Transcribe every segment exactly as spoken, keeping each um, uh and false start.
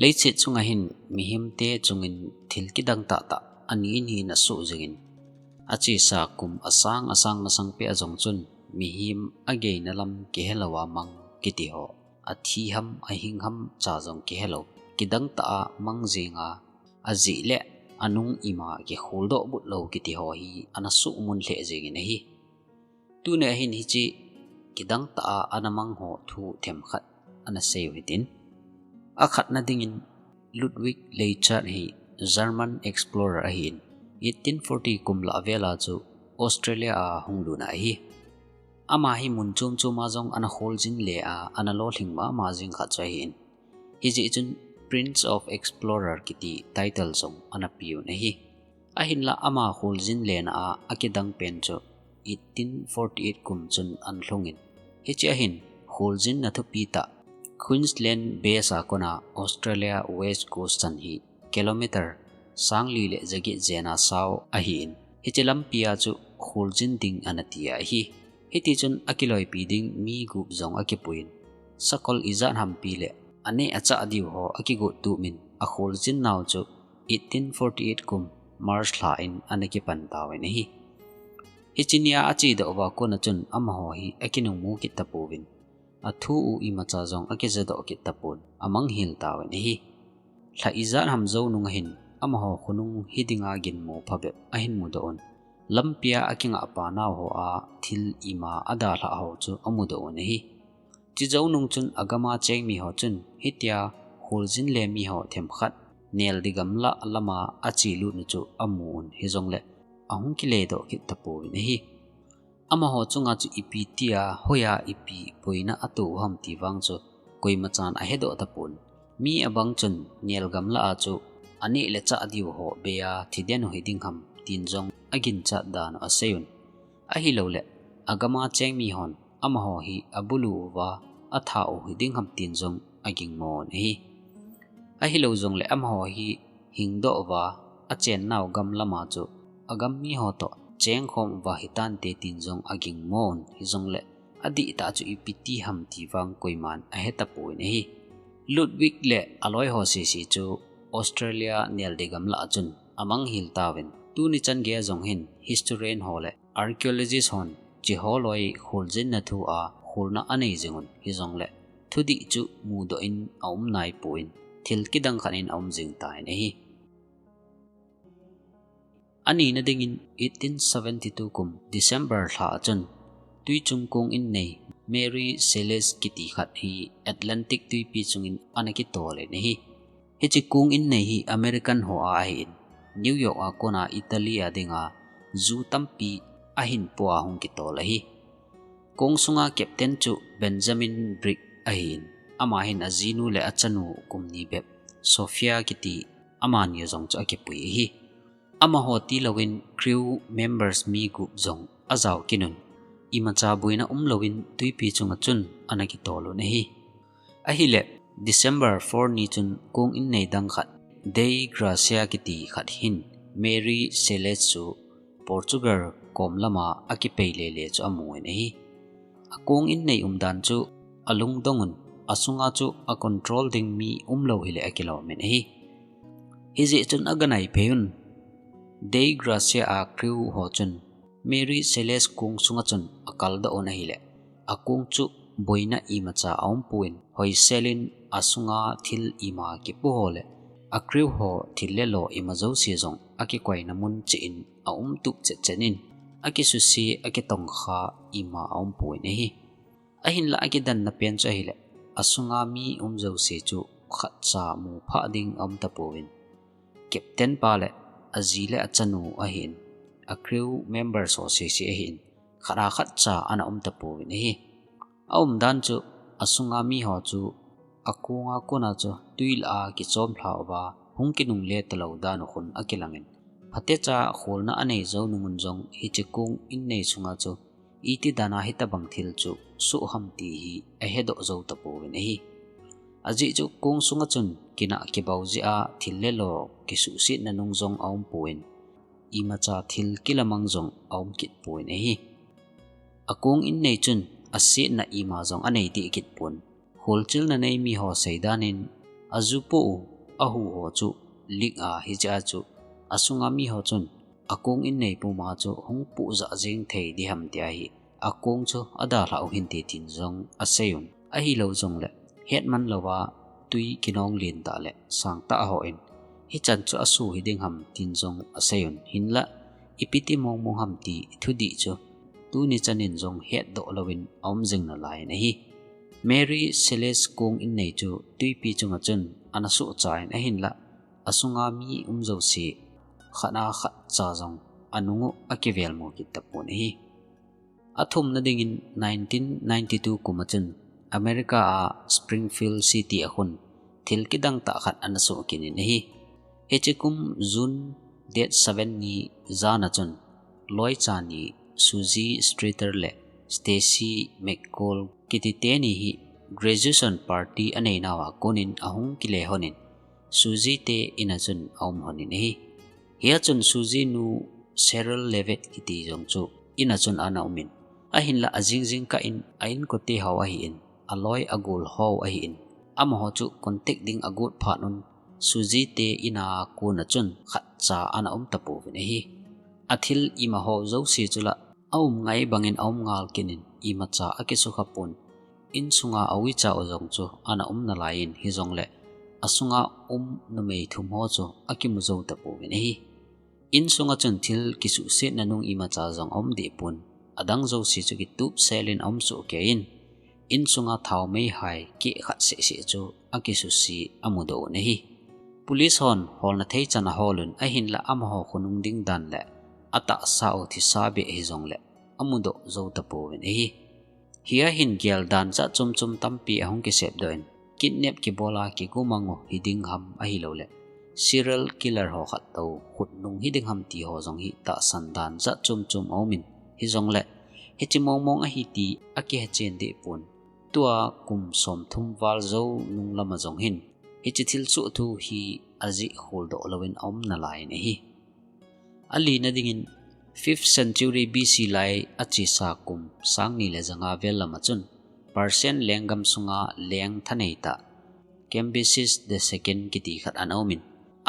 Leiset chunga hin mihemte chungin thil kidang tahtah ani ni ana soh jingin, achesa kum asang asang masang peh a jong chun mihem ageina lam kihelou a mang kiti ho, athi ham ahing ham cha jong kihelou, kidang tah a mang jinga, ajeh le anung ima kikholdoh but lou kiti ho hi ana sohmun lheh jingin ahi. Tuni a hin hiche kidang tah a ana mang ho thu themkhat ana seiyu hitin. Akhatna dingin Ludwig Leichhardt hi German explorer ahin, eighteen forty kum lah vela chu Australia a hung lutna ahi. Ama hi mun chom chom a jong ana kholjin le a ana lolhing mama jing khat chu ahin. Hijeh chun Prince of Explorer kiti title jong ana peuvin ahi. Ahinla ama kholjin lena a akidang pen chu eighteen forty-eight kum chun ana lhungin, hiche a hin kholjinna thupi tah Queensland base a kona Australia West Coast chan hi kilometer sang li le jaget jen a sao ahin, hiche lampi a chu kholjin ding ana tia ahi. Hitichun akiloipi ding mi gup jong akipuiyin, sakol ijat hampi le aneh achah diu ho akigot tumin, akholjin nau chu eighteen forty-eight kum March lha in ana kipan tauvin ahi. Hiche nia achedoh uva kona chun amaho hi akinungmu kit tapouvin, athu u imacha jong akijadoh kit tapon, amanghil tauvin ahi. Lha ijat ham jou nunga hin amaho khonung hidinga ginmo phabep ahin mudoh un, lampia akingah pa nau ho a thil ima adalhah ho chu amudoh un ahi. Chujou nung chun agama cheng mi ho chun hitia kholjin le mi ho themkhat neldi gamlah lama achelut nu chu amun, hijongle ahung kiledoh kit tapouvin ahi. Amaho chunga chu ipi tia, hoiya ipi boina ato u ham ti vang chu koimachan ahedoh tapon. Mi abang chun nel gamlah a chu aneh le chah diu ho bei a thiden u hiding ham tin jong aginchat dan u aseiyun. Ahilouleh agama cheng mi hon amaho hi abulu uva atha u hiding ham tin jong agingmon ahi. Ahilou jongle amaho hi hingdoh uva achennau gam lama chu agam mi ho toh chengkhom uva hitante tin jong agingmon, hijongle adihtah chu ipi ti ham ti vang koiman ahetapon ahi. Ludwig le aloi ho sese chu Australia neldi gamlah a chun amanghil tauvin, tuni chan geiya jong hin historian ho le archaeologist hon hiche holoi kholjinna thua kholna anei jingun, hijongle thudih chu mudoh in aum naipon, thil kidang khat in aum jing tan ahi. Anina dingin eighteen seventy-two kum December lha a chun twichung kong innei Mary Celeste kiti khat hi Atlantic twipi chungin ana kitolin ahi. Hiche kong innei hi American ho a ahin, New York a kona Italy a dinga ju tampi ahin po a hung kitol ahi. Kong sunga captain chu Benjamin Brick ahin, ama hin ajinu le achanu kum ni bep Sophia kiti amani jong chu akipui ahi. Amaho tilouvin crew members mi gup jong ajao kitun, imacha boina umlouvin twipi chunga chun ana kitolun ahi. Ahile December four ni chun kong innei dang khat, Dei Gracia kiti khat hin Mary Celeste chu Portugal kom lama akipei lele chu amun ahi. Akong innei umdan chu alungdongun, asunga chu acontrol ding mi umlou hile akilomin ahi. Hijeh chun aganai pheiun, Dei Gracia a crew ho chun Mary Celeste kong sunga chun akaldoh un ahile, akong chu boina imacha aumpon, hoiselin asunga thil ima kipo ho le acrew ho thil le lo ima jouse jong akikoina mun cheh in aumtup chetchet in, akisuse, akitongkha ima aumpon ahi. Ahinla akidanna pen chu ahile, asunga mi um jouse chu khatcha muphah ding aumtapouvin, captain pa le aji le achanu ahin, acrew members ho sese ahin, khat a khatcha ana umtapouvin ahi. Aumdan chu asunga miho chu akonga kona chu twi lah a kichomlha uva hung kinungle talou dan u khun akilangin, phatecha kholna anei jou nungun jong hiche kong innei sunga chu iti dana hitobang thil chu soh ham ti hi ahedoh jou tapouvin ahi. Ajeh chu kong sunga chun kinah kibau jeh a thil le lo kisuhsetna nung jong aumpon, imacha thil kilamang jong aum kitpon ahi. Akong innei chun asetna ima jong anei deh kitpon. Kholchilna nei miho seidan in, Aju poh u ahu ho chu leak a, hiche a chu asunga mi ho chun akong in nei puma chu hung puh jah jeng thei diham tia hi akong chu adalhah u hinte tin jong asei un. Ahilou jongle hetman louva tui kinong lentah le sangtah ho in hichan chu asu hiding ham tin jong asei un. Hinlah ipi ti mongmong ham ti thudih chu tuni chanin jong hetdoh louvin aum jing nalai in ahi. Mary Celeste kong in nei chu tuipi chunga chun ana suhcha in ahinlah asunga mi um jouse khat a khat cha jong anung u akivel mu kit tapon ahi. Athumna dingin nineteen ninety-two kum a chun America a Springfield City a khun thil kidang tah khat ana soh kit in ahi. Hiche kum June date seven ni jan a chun loi cha ni Suzy Streeter le Stacy McCall kiti teni hi graduation party anei nauva konin ahung kile lhonin Suzy te in a chun aum lhonin ahi. Hia chun Suzy nu Cheryl Leavitt kiti jong chu in a chun ana umin, ahinlah ajing jingkah in a inkote ho ahin, aloi agol ho ahin, amaho chu contact ding agot phat un Suzy te in a kon a chun khatcha ana um tapouvin ahi. Athil ima ho jouse chu la aum ngai bangin aum ngal kit in imacha akisukha pon. Insunga auicha u jong chu ana um nalai in hijongle asunga um numei thum ho chu akimu jou tapouvin ahi. Insunga chun thil kisuhsetna nung imacha jong aum deh pon. Adang jouse chu kitup selin aum soh kei in insunga thaomei hai keh khat sehseh chu akisuhset amudoh un ahi. Police hon holna thei chan ahol un ahinlah amaho khonung ding dan le atahsa u thisa beh hijongle amudoh jou tapouvin ahi. Hia hin gel dan jat chom chom tampi ahung kisepdoh in kidnap kibola kigumang u hiding ham ahilouleh serial killer ho khat tou khutnung hiding ham ti ho jong hi tahsan dan jat chom chom aumin hijongle hiche mongmong ahi ti akihechen deh pon. Tua kum somthum val jou nung lama jong hin hiche thilsoh thu hi ajih kholdoh louvin aum nalai in ahi. Alina dingin fifth century B C lai achesa kum sangni le janga vel lama chun Persian lenggam sunga leng thanei tah Cambyses the second kiti khat ana umin,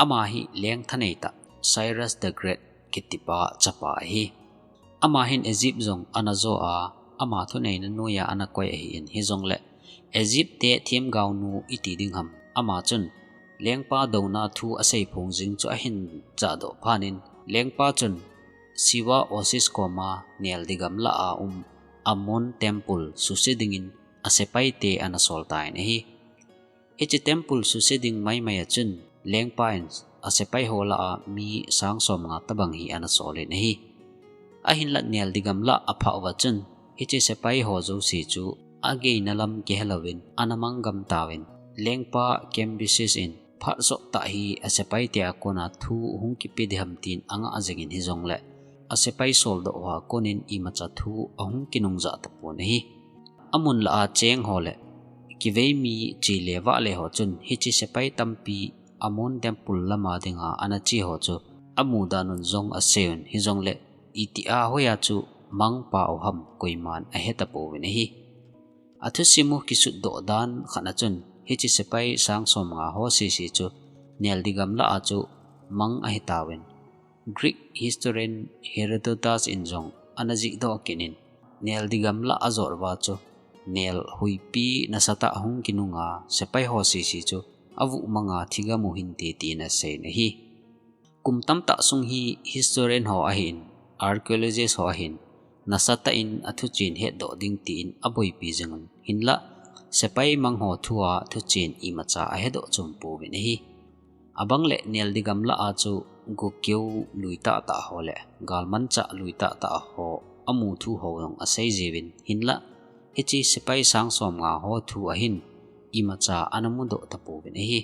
ama hi leng thanei tah Cyrus the Great kitipa chapa ahi. Ama hin Egypt jong ana jo a, ama thuneina noiya ana koi ahin hijongle Egypt te themgaonu iti ding ham, ama chun lengpa douna thu asei phong jing chu ahin jahdoh phat in lengpa chun Siwa Oasis koma neldi gamla a um Amun Temple suse dingin asepai te ana sol tan ahi. Hiche temple suse ding maimai a chun lengpa in asepai ho lah a mi sang somnga tabang hi ana sol in ahi. Ahinlah neldi gamla aphah uva chun hiche sepai ho jouse chu ageina lam kihelouvin ana manggam tauvin lengpa Cambyses in phat joh tah hi asepai te a kona thu hung kipe diham tin angah jingin hijongle asepai soldoh hoa konin imacha thu ahung kinungjah tapon ahi. Amun lah a cheng ho le kivei mi chele vahle ho chun hiche sepai tampi Amun Temple lama dinga ana che ho chu amu dan un jong asei un hijongle itia hoiya chu mangpha u ham koiman ahe tapouvin ahi. Athusim u kisutdoh dan khat a chun hiche sepai sang somnga ho sese chu neldi gamla a chu mang ahi tauvin Greek historian Herodotus in jong ana jihdoh kit in neldi gamla ajot uva chu nel huipi nasatah hung kinunga sepai ho sese chu avuh manga thigam u hinte tin asei in ahi. Kum tamtah sung hi historian ho ahin, archaeologist ho ahin, nasatah in athuchen hetdoh ding tin aboipi jing un hinlah sepai mang ho thua thuchen imacha ahedoh chom pouvin ahi. Abang le neldi gamla a chu gokeo lui tahtah ho le galmanchah lui tahtah ho amu thu ho jong asei jiuvin hinlah hiche sepai sang somnga ho thu ahin imacha ana mudoh tapouvin ahi.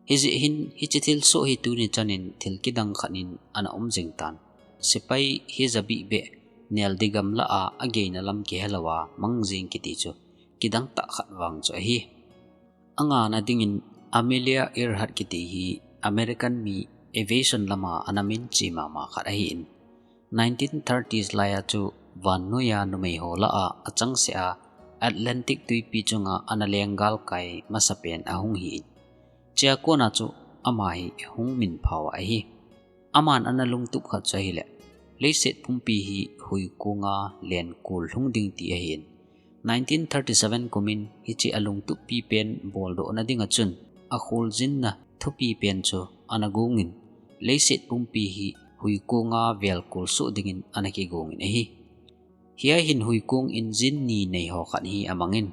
Hijeh hin hiche thilsoh hi tuni chanin thil kidang khat in ana um jing tan. Sepai hi jabih beh neldi gamla a ageina lam kihelouva mang jing kiti chu kidang tah khat vang chu ahi. Angana dingin Amelia Earhart kiti hi American mi aviation lama ana minche mama khat ahin, nineteen thirties laiya chu vannoiya numei ho lah a achangseh a Atlantic tuipi chunga ana leng galkai masapen ahung hi in, Chea kona chu ama hi hung min phau ahi. Aman ana lungtup khat chu ahile, leiset pumpi hi huikunga lenkul lhung ding ti ahin. Nineteen thirty-seven kumin hiche alungtup pi pen boldohna dinga chun, akholjinna thupi pen chu ana gongin, leiset pumpi hi huikunga velkul soh dingin ana kigongin ahi. Hia hin huikung engine ni nei ho khat hi amangin,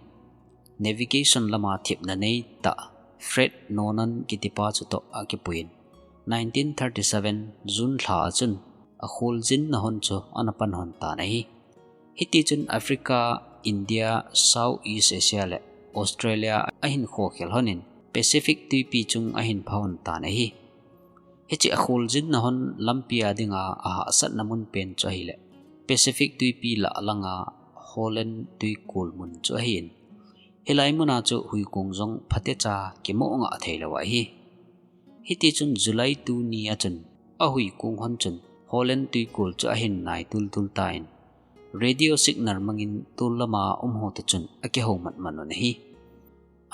navigation lama thepna nei tah Fred Noonan kitipa chutoh akipuiyin, nineteen thirty-seven June lha a chun akholjinna hon chu ana pan hon tan ahi. Hiti chun Africa, India, South East Asia le Australia ahin khokhel honin Pacific tuipi chung ahin pha hon tan ahi. Hiche akholjinna hon lampi a dinga ahahsatna mun pen chu ahile, Pacific tuipi lah langa Holland tuikul mun chu ahin. Hilai muna chu huikung jong phatecha kimoh ngah theilou ahi. Hiti chun July two ni a chun ahuikung hon chun Holland tuikul chu ahin nai tultul tan, radio signal mangin tol lama um ho toh chun akihou matmat un ahi.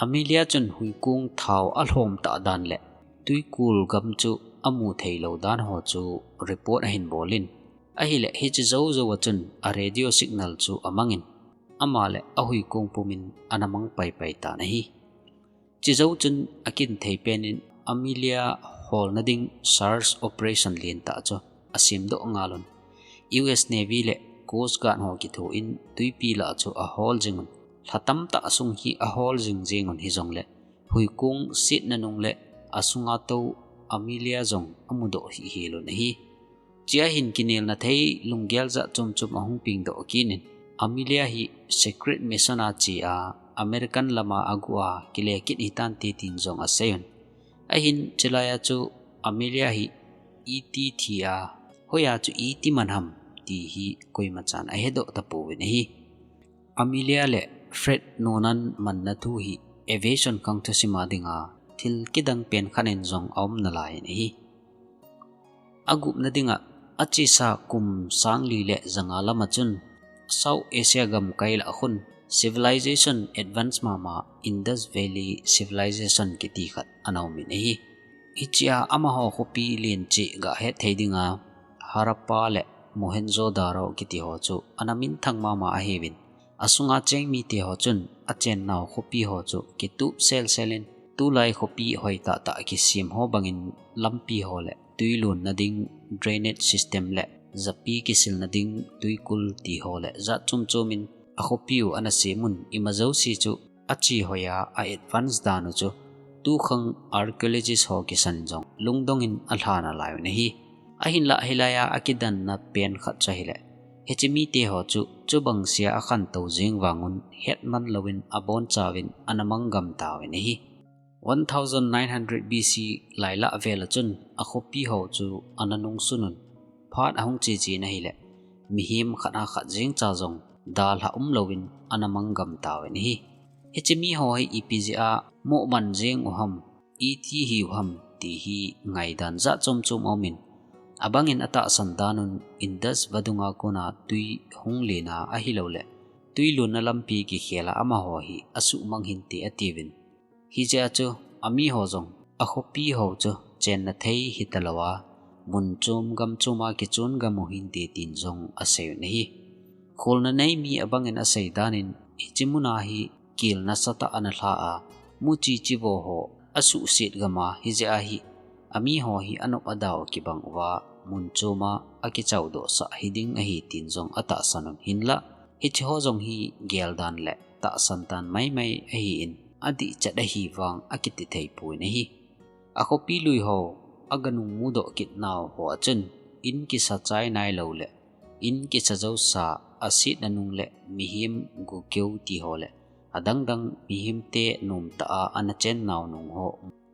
Amelia chun huikung thao alhom tah dan le tuikul gam chu amu theilou dan ho chu report ahin bolin, ahile hiche jou jou a chun a radio signal chu amangin, ama le ahuikung pumin ana mang paipai tan ahi. Chejou chun akin thei penin Amelia holna ding search operation lentah chu asemdoh ngalun, U S Navy le Coast Guard ho kithoin tuipi lah chu ahol jingun, lha tamtah sung hi ahol jing jingun hijongle, huikung setna nung le asunga tou Amelia jong amudoh hihhel un ahi. Chea hin kinelna thei lunggel jat chom chom ahung pengdoh kit in, Amelia hi secret mission a chea American lama aguh a kile kit hitante tin jong aseiyun. Ahin chelaia chu Amelia hi iti thi a, hoiya chu iti man ham ti hi koimachan ahedoh tapouvin ahi. Amelia le Fred Noonan manna thu hi aviation khang thusim a dinga thil kidang pen khat in jong aum nalaiyin ahi. Agupna dinga, achesa kum sang li le janga lama chun South Asia gamkai lah a khun civilization advance mama Indus Valley Civilization kiti khat ana umin ahi. Hichea amaho khopi len cheh gahet thei dinga Harappa le Mohenjo-daro kiti ho chu ana minthang mama ahiuvin, asunga cheng mite ho chun achennau khopi ho chu kitup selselin, tulai khopi hoitah tah kisem ho bangin lampi ho le tuilonna ding drainage system le japi kisilna ding tuikul ti ho le jat chom chomin akhopiu ana semun, imajouse chu ache hoiya a advance dan u chu tukhang archaeologist ho kisan jong lungdongin alha nalaiuvin ahi. Ahinlah hilaia akidanna pen khat chu ahile, hiche mite ho chu chubang sea akhantou jeng vangun hetman louvin abonchauvin ana manggam tauvin ahi. One thousand nine hundred B C lailah vel a chun akhopi ho chu ana nungsunun, phat ahung chechen ahile, mihem khat a khat jengcha jong dalha umlouvin ana manggam tauvin ahi. Hiche miho hi ipi jeh a mohman jeng uham, iti hiu ham ti hi ngaidan jat chom chom aumin, abangin atahsan danun Indus vadunga kona twi hung lena ahilouleh twilonna lampi kikhela amaho hi asuhmang hinte atiuvin. Hijeh a chu amiho jong akhopi ho chu chenna thei hitalouva, mun chom gam choma kichon gam u hinte tin jong aseiyun ahi. Kholna nei mi abangin asei danin, hiche muna hi kel nasatah ana lha a, muchi chivo ho asuhset gam a, hijeh a hi amiho hi anop adau kibang uva, mun choma akichaudohsah hiding ahi tin jong atahsan un, hinlah hicheho jong hi geldan le tahsan tan maimai ahin, adihchet ahi vang akiti theipon ahi. Akhopi lui ho, aganung mudoh kit nau ho a chun, in kisa chai nailou le in kisa jousa, asetna nung le mihem gukeu ti ho le adangdang mihemte nomtah a ana chen nau nung ho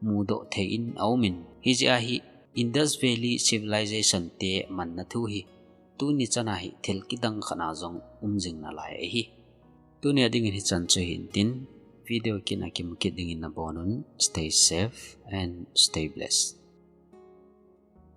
mudoh thei in aumin, hijeh a hi Indus Valley Civilization te manna thu hi tuni chana hi thil kidang khat a jong um jing nalai ahi. Tunia dingin hichan chu hitin, video kit a kimu kit dingin nabonun, stay safe and stay blessed.